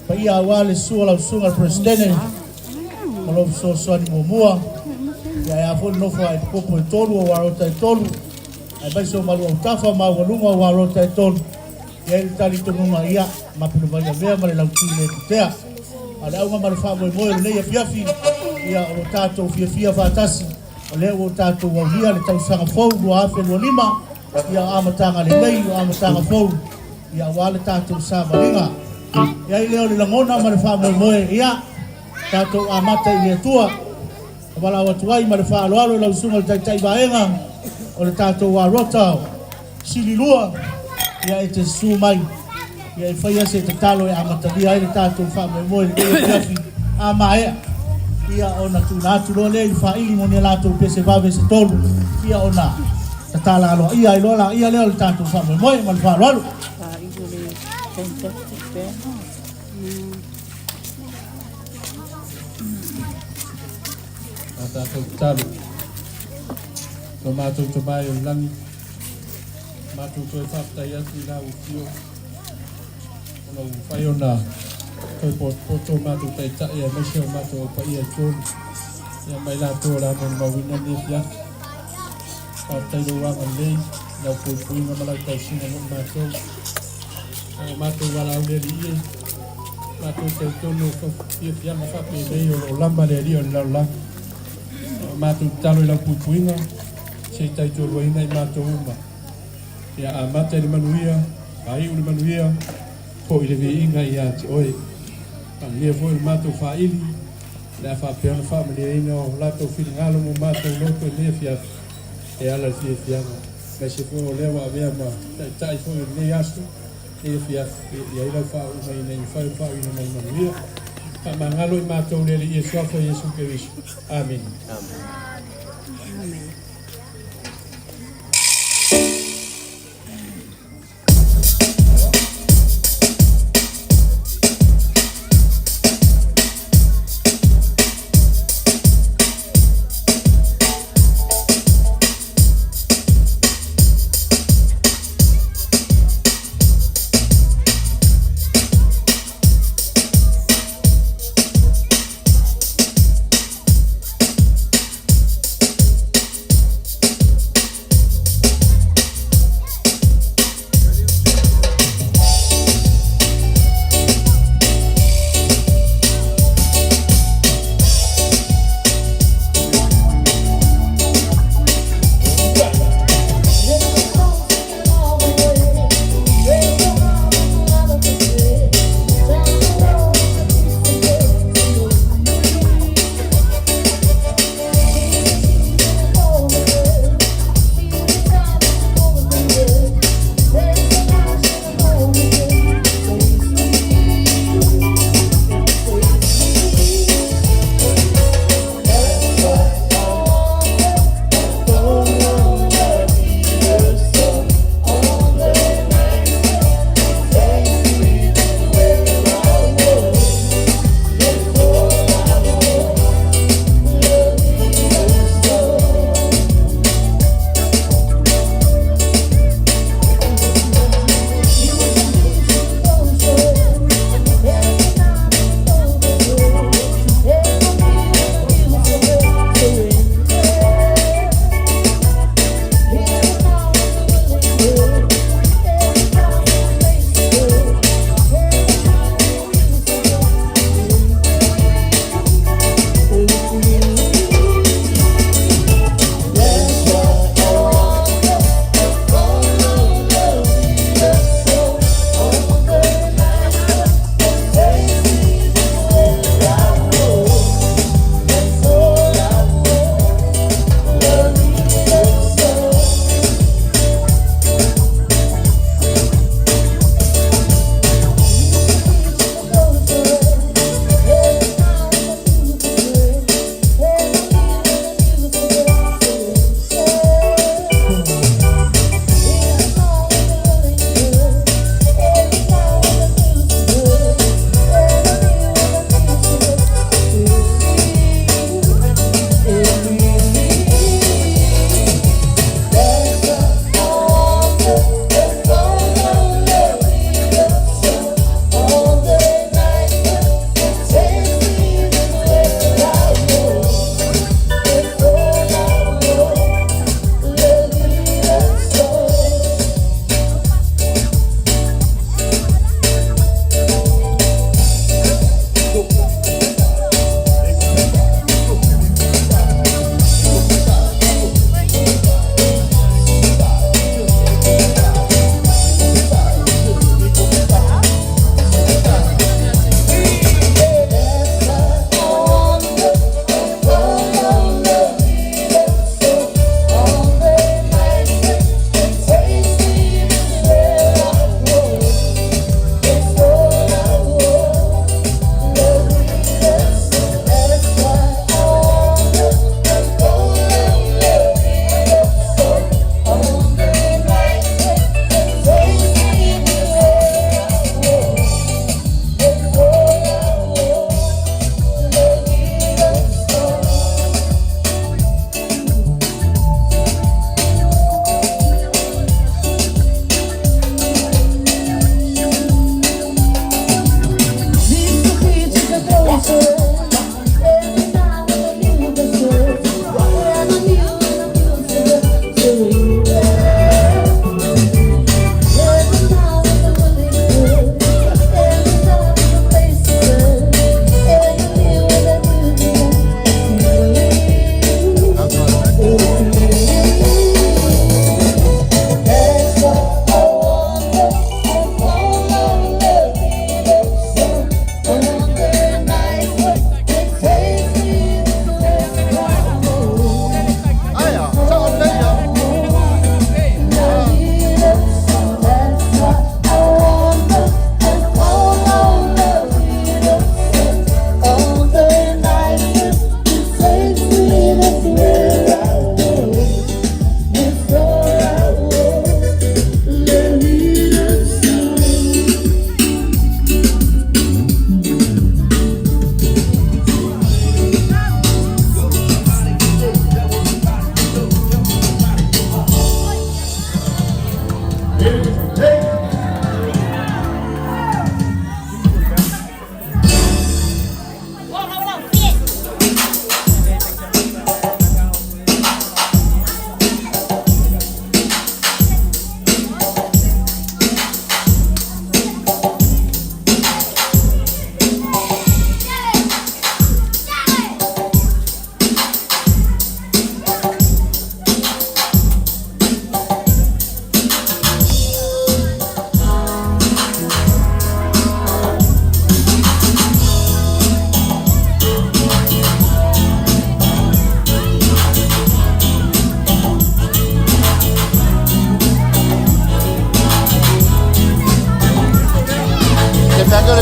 Paia aua le susu o lau susuga i le Peresetene ma lou fesoasoani muamua, ia ae a foi le nofo a epikopo e tolu o Uarota e tolu, aemaise o Maluautafa maualuga o Uarota e tolu, e i ai le talitonuga ia mapu le vaiavea ma le lauti le putea. A o le auga ma le faamoemoe o lenei afiafi, ia o lo tatou fiafia faatasi, o lea ua tatou aulia le tausaga fou 2025, ia o amataga lelei, o amataga fou, ia aua le tatou savaliga. E ai lea o le lagona ma le faamoemoe, ia tatou amata i le Atua. E valaau atu ai ma le faaaloalo i lau susuga i le Taitai Vaega o le tatou Arota Sili Lua, ia e te susu mai, ia e faia se tatalo e amatalia ai le tatou faamoemoe i lenei afiafi. A maea, ia ona tuuina atu loa lea i le faili mo ni a latou pese vave se tolu, ia ona tatala aloaia ai loa laia lea o le tatou faamoemoe. Ma le faaaloalo. A tatou tatalo. Lo matou Tama e o le lagi, matou toe faafetai atu i lau afio ona ua mafai ona toe potopoto o matou taitai aemaise o matou aupaia e tolu ia mai latou o le a molimauina lenei afiafi. Faafetai i lou agalelei, lau puipuiga ma lau tausiga mo i matou. O matou valaau le Alii e, matou talitonu o fiafiaga faapenei o lo o lama le Alii o le lalolagi. O matou tatalo i lau puipuiga, se i taitualuaina i matou uma. Ia amata i le manuia, faaiu le manuia, foi le viiga ia te oe. Faamanuia foi le matou faili, le a faapea ona faamaliaina o latou finagalo mo matou loto i lenei afiafi, e ala i le fiafiaga. Aemaise foi o lea ua avea ma taitai foi o lenei aso, lenei afiafi, e i ai lau faauuga ina ia mafai ona faauuina mai manuia. Faamagalo i matou le Alii e suafa Iesu Keriso. Amene. Amene.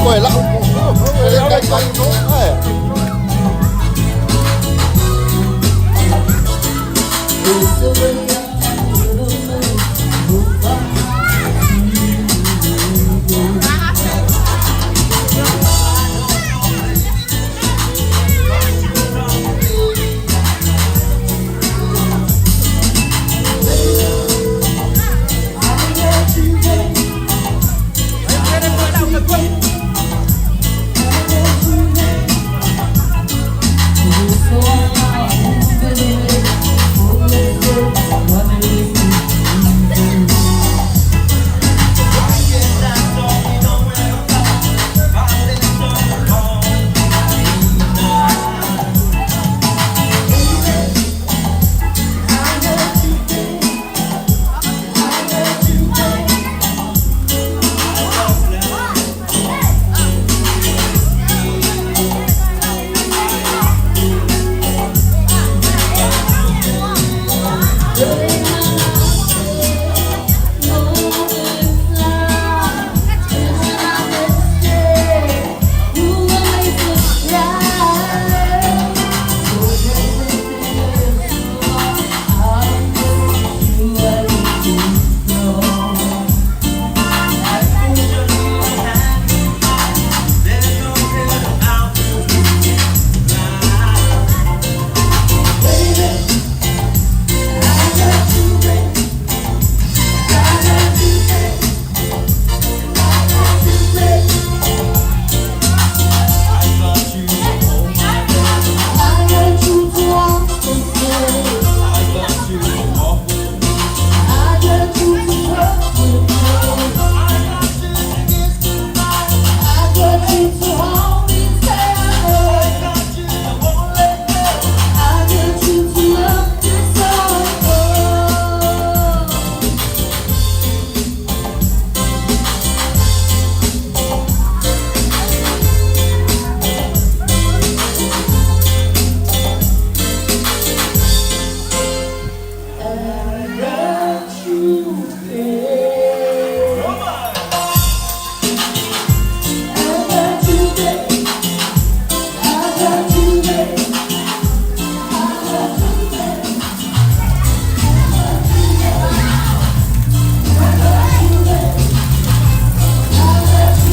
Koe lau. E le kai kai. Ai.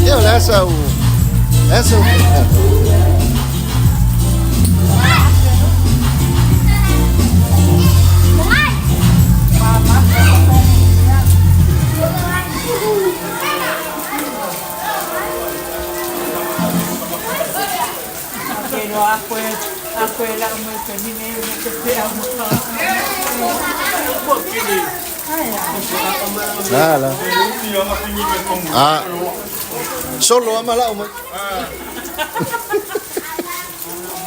Ia o le asa u. Asa u. La la. Ah. Solo ama lau mai.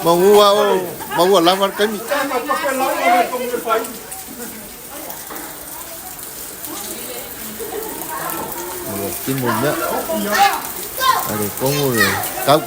Mangua o mangua lava le kaimi. Timu mea. Ale kongo le kau.